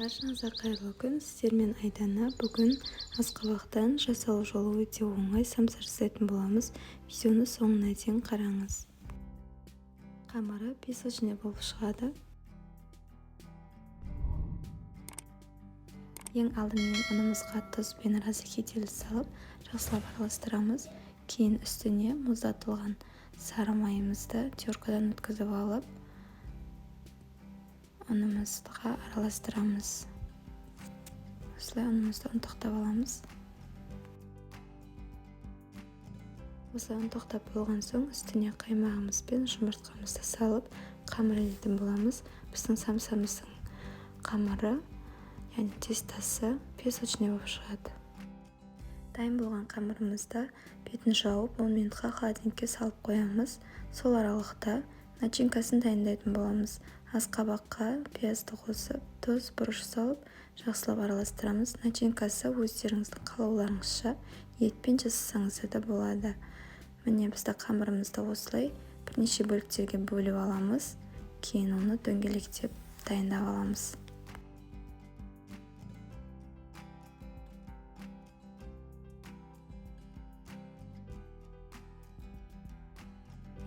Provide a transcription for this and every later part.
Баршаңызға қайырлы күн! Сіздермен Айдана. Бүгін асқабақтан жасалу жолы өте оңай самса жасайтын боламыз. Видеоны соңына дейін қараңыз. Қамыры песочный болып шығады. Ең алдымен ұнымызға тұз бен разрыхитель салып, жақсылап араластырамыз. Кейін үстіне мұздатылған сары майымызды теркадан өткізіп алып, ұнымызға араластырамыз. Осылай ұнымызды ұнтақтап аламыз. Осылай ұнтақтап болған соң үстіне қаймағымыз бен жұмыртқамызды салып қамыр илейтін боламыз. Біздің самсамыздың қамыры, яғни тестасы песочный болып шығады. Дайын болған қамырымызды бетін жауып 10 минутқа холодильникке салып қоямыз. Сол аралықта начинкасын дайындайтын боламыз. Асқабаққа пиязды қосып, тұз, бұрыш салып, жақсылап араластырамыз. Начинкасы өздеріңіздің қалауларыңызша, етпен жасасаңыздар да болады. Міне, бізді қамырымызды осылай бірнеше бөліктерге бөліп аламыз. Кейін оны дөңгелектеп дайындап аламыз.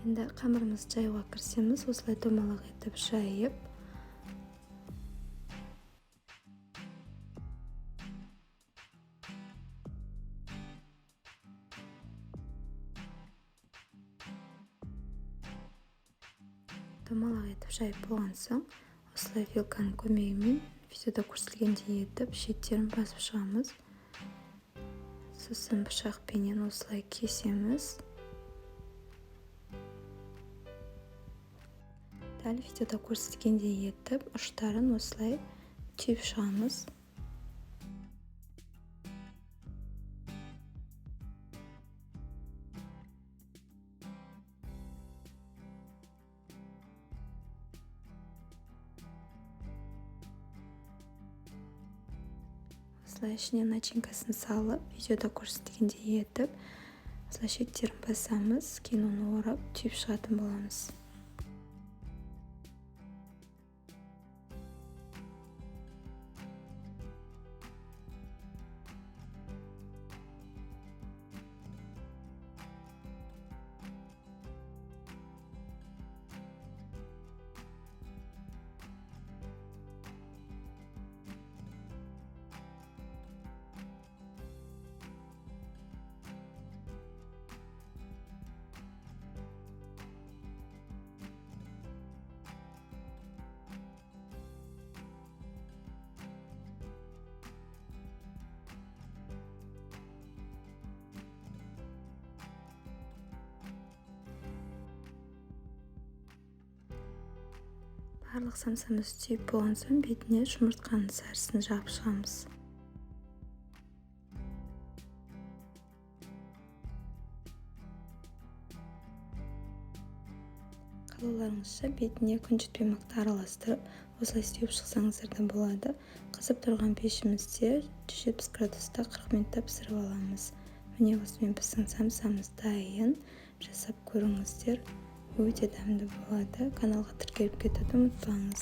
Енді қамырымызды жаюға кірісеміз. Осылай домалақ етіп жайып, домалақ етіп жайып болған соң, осылай вилканың көмегімен видеода көрсетілгендей етіп шеттерін басып шығамыз. Сосын пышақпенен осылай кесеміз. Дәл видеода көрсеткендей етіп ұштарын осылай түйіп шығамыз. Осылай ішіне начинкасын салып, видеода көрсеткендей етіп осылай шеттерін басамыз, кейін оны орап түйіп шығатын боламыз. Барлық самсамызды түйіп болған соң бетіне жұмыртқаның сарысын жағып шығамыз. Қалауларыңызша бетіне күнжіт пен макты араластырып, осылай сеуіп шықсаңыздар да болады. Қызып тұрған пешімізде 170 градуста 40 минутта пісіріп аламыз. Міне, осымен біздің самсамыз дайын. Жасап көріңіздер. Өте дәмді болады. Каналға тіркеліп кетуді ұмытпаңыз.